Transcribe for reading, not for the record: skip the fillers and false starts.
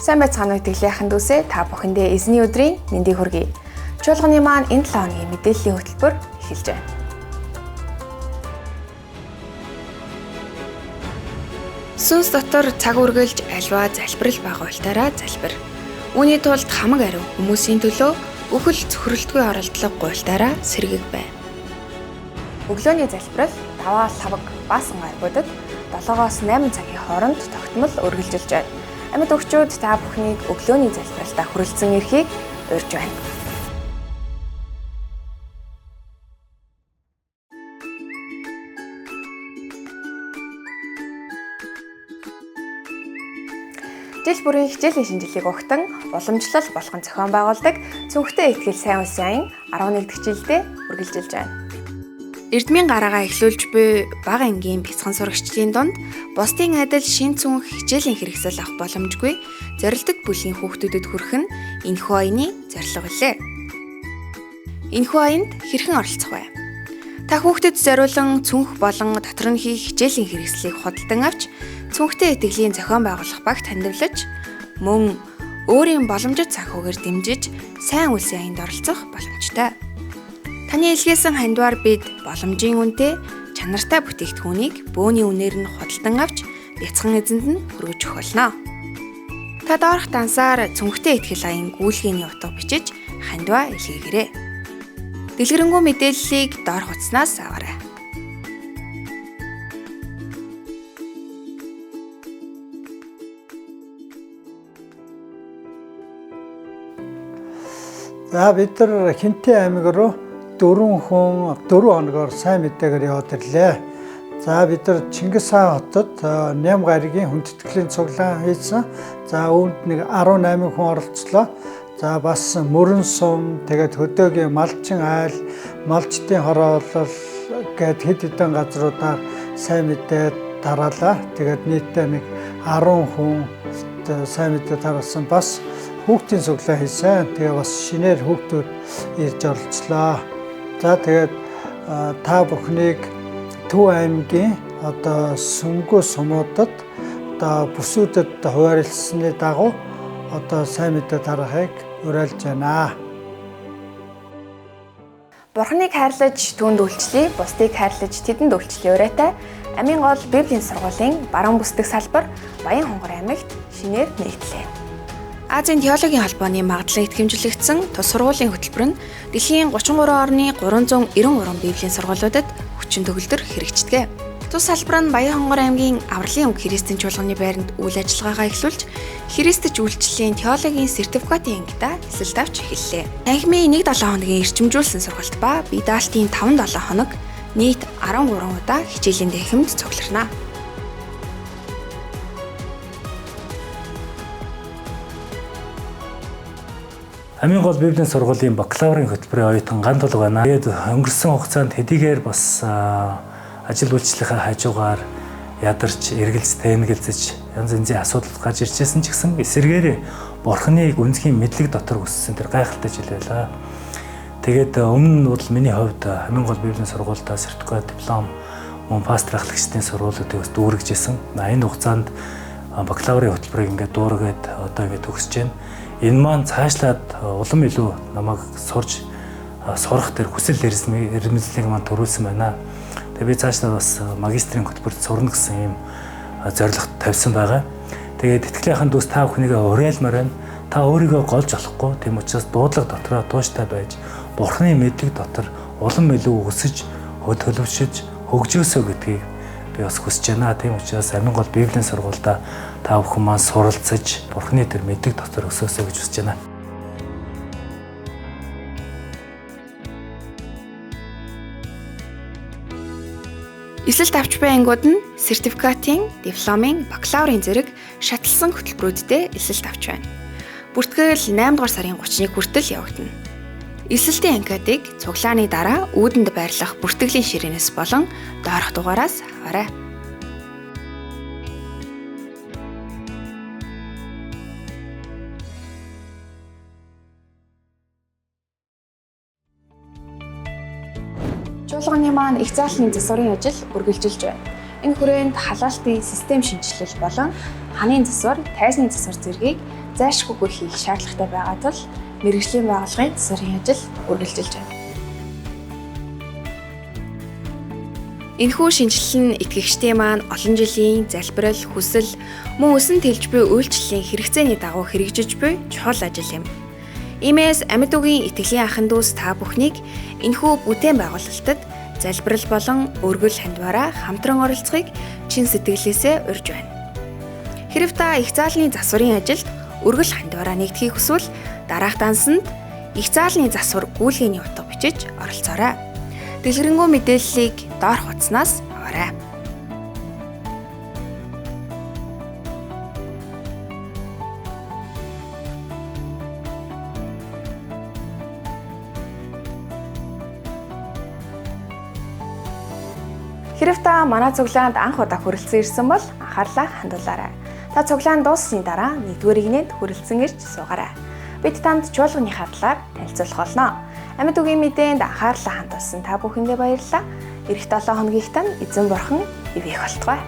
Сайн байцгаана уу итгэлийнхэн дүүсээ, та бүхэндээ эзний өдрийн мэндийг хүргэе. Чуулганы маань энэ 7 хоногийн мэдээллийн хөтөлбөр эхэлж байна. Сүнс дотор цаг үргэлж альва залбирал байгуултаараа залбир. Үүний тулд хамаг ариун хүмүүсийн төлөө бүхэл цөхрөлтгүй оролдлого гуйлтаараа сэргэг бай. Өглөөний залбирал даваа лавг баасан гайгуудад 7-оос 8 цагийн хооронд тогтмол үргэлжилж байна. Амьд өгчүүд та бүхнийг өглөөний залбиралтаа хүрэлцэн ирэхийг урьж байна. Жил бүрийн хичээлийн шинэ жилийг угтан уламжлал болгон зохион байгуулдаг Цүнхтэй итгэл сайн улсын аян 11 дахь жилдээ үргэлжилж байна. Эрдмийн гараагаа эхлүүлж буй бага ангийн бяцхан сурагчдын дунд бусдын адил шин цүнх хичээлийн хэрэгсэл авах боломжгүй зорилтод бүлгийн хүүхдүүдэд хүрэх нь энэхүү аяны зорилго билээ. Энэхүү аянд хэрхэн оролцох вэ? Та хүүхдэд зориулан цүнх болон дотор нь хийх хичээлийн хэрэгслийг худалдан авч цүнхтэй итгэлийн зохион байгуулах багт хандивлаж мөн өөрийн боломжит санхүүгээр дэмжиж сайн үйлсийн аянд оролцох боломжтой. Таны илгээсэн хандвар бид боломжийн үнэтэй чанартай бүтээгдэхүүнийг бөөний үнээр нь худалдан авч бяцхан эзэнд нь хүргэж өгөх болно. Та доорх дансаар цүнхтэй итгэл аян гүйлгээний утга бичиж хандваа илгээгээрэй. Дэлгэрэнгүй мэдээллийг доорх утаснаас аваарай. За бид нар Хинтээ аймаг руу 4 хүн 4 хоногоор сайн мэдээгээр яваад ирлээ. За бид нар Чингис хаан хотод Ням гаригийн хүндэтгэлийн цуглаан хийсэн. За үүнд нэг 18 хүн оролцлоо. За бас Мөрөн сум, тэгээд Хөдөөгийн Малчин айл, Малчдын хороолол гээд хэд хэдэн газруудаар сайн мэдээ тараалаа. Тэгээд нийтдээ нэг 10 хүн сайн мэдээ тараасан. Бас хүүхдийн цуглаан хийсэн. Тэгээ бас шинээр хүүхдүүд ирж оролцлоо. За тэгээд та бүхнийг Төв аймгийн одоо сүмгүү сумуудад одоо бүсүүдэд хуваарлсны дагуу одоо сайн мэдээ тарахыг уриалж байна. Бурхныг хайрлаж түүнд үйлчлэе, бусдыг хайрлаж тэдэнд үйлчлэе уриатай Амийн гол Библийн сургуулийн баруун бүсдэх салбар Баян хонгор аймагт шинээр нэгтлээ. Азийн теологийн холбооны магадлан итгэмжлэгдсэн тус сургуулийн хөтөлбөр нь дэлхийн 33 орны 393 библийн сургуулиудад хүчин төгөлдөр хэрэгждэг. Тус салбар нь Баян хонгор аймгийн Авралын үг христийн чуулганы байранд үйл ажиллагаагаа эхлүүлж христч үйлчлэлийн теологийн сертификатын ангидаа элсэлт авч эхэллээ. Танхимын 1-7 хоногийн эрчимжүүлсэн сургалт ба бие даалтын 5-7 хоног нийт 13 удаа хичээлийн танхимд цугларна. Амийн гол Библийн сургуулийн бакалаврын хөтөлбөрийн оюутан Гантулга байна. Тэгээд өнгөрсөн хугацаанд хэдийгээр бас ажил үйлчлэхээ хажуугаар ядарч, эргэлз, тэнгэлзэж янз янзын асуудал гарч иржсэн ч гэсэн эсэргээрээ Бурхныг үнцгийн мэдлэг дотор өссөн тэр гайхалтай жил байлаа. Тэгээд өмнө нь бол миний хувьд Амийн гол Библийн сургуультай сертификат, диплом, мөн пастор ахлагчдын сургуулиудыг бас дүүргэж исэн. Энэ хугацаанд бакалаврын хөтөлбөрийг ингээд дүүргээд одоо ингээд төгсөж байна. Энэ маань цаашлаад улам илүү намайг сурж сурах тэр хүсэл эрмэлзлийг маань төрүүлсэн байна. Тэгээ би цаашлаад бас магистрийн хөтөлбөрт сурна гэсэн ийм зорилго тавьсан байгаа. Тэгээд итгэлийнхэн дүүс та бүхнийгээ уриалмаар байна. Та өөрийгөө голж болохгүй. Тийм учраас дуудлага дотроо тууштай байж Бурхны мэдлэг дотор улам илүү өсөж, төлөвшөж, хөгжөөсөө гэдгийг би бас хүсэж байна. Тийм учраас Амийн гол Библийн сургуультай та бүхэн маань суралцаж Бурхны тэр мэдлэг дотор өсөөсэй гэж хүсэж байна. Эсэлт авч буй ангиуд нь сертификатын, дипломын, бакалаврын зэрэг шатлсан хөтөлбөрүүдтэй элсэлт авч байна. Бүртгэл 8 дугаар сарын 31 хүртэл явагдана. Элсэлтийн анкетыг цуглааны дараа үүдэнд байрлах бүртгэлийн ширээнээс болон доорх дугаараас аваарай. Чуулганы маань их заалны засварын ажил үргэлжилж байна. Энэ хүрээнд халаалтын систем шинэчлэл болон ханын засвар, тайзны засвар зэргийг зайлшгүй хийх шаардлагатай байгаа тул мэргэжлийн байгууллагын засварын ажил үргэлжилж байна. Энэхүү шинэчлэл нь итгэгчдийн маань олон жилийн залбирал, хүсэл, мөн өсөн тэлж буй үйлчлэлийн хэрэгцээний дагуу хэрэгжиж буй чухал ажил юм. Иймээс амьд үгийн итгэлийн ахын дүүс та бүхнийг энэхүү бүтээн байгуулалтад залбирал болон өргөл хандвараа хамтран оролцохыг чин сэтгэлээсээ урьж байна. Хэрв та их заалны засварын ажилд өргөл хандвараа нэгдэхийг хүсвэл дараах дансанд их заалны засвар гүйлгээний утга бичиж оролцоорой. Дэлгэрэнгүй мэдээллийг доорх хуудаснаас аваарай. Хэрв та манай цуглаанд анх удаа хүрэлцэн ирсэн бол анхаарлаа хандуулаарай. Та цуглаан дууссаны дараа нэгдүгээр игнэнд хүрэлцэн ирж суугаарай. Бид танд чуулганыхаа талаар танилцуулах болно. Амьд үгийн мэдээнд анхаарлаа хандуулсан та бүхэндээ баярлалаа. Ирэх 7 хоногт тань эзэн бурхан ивээх болтугай.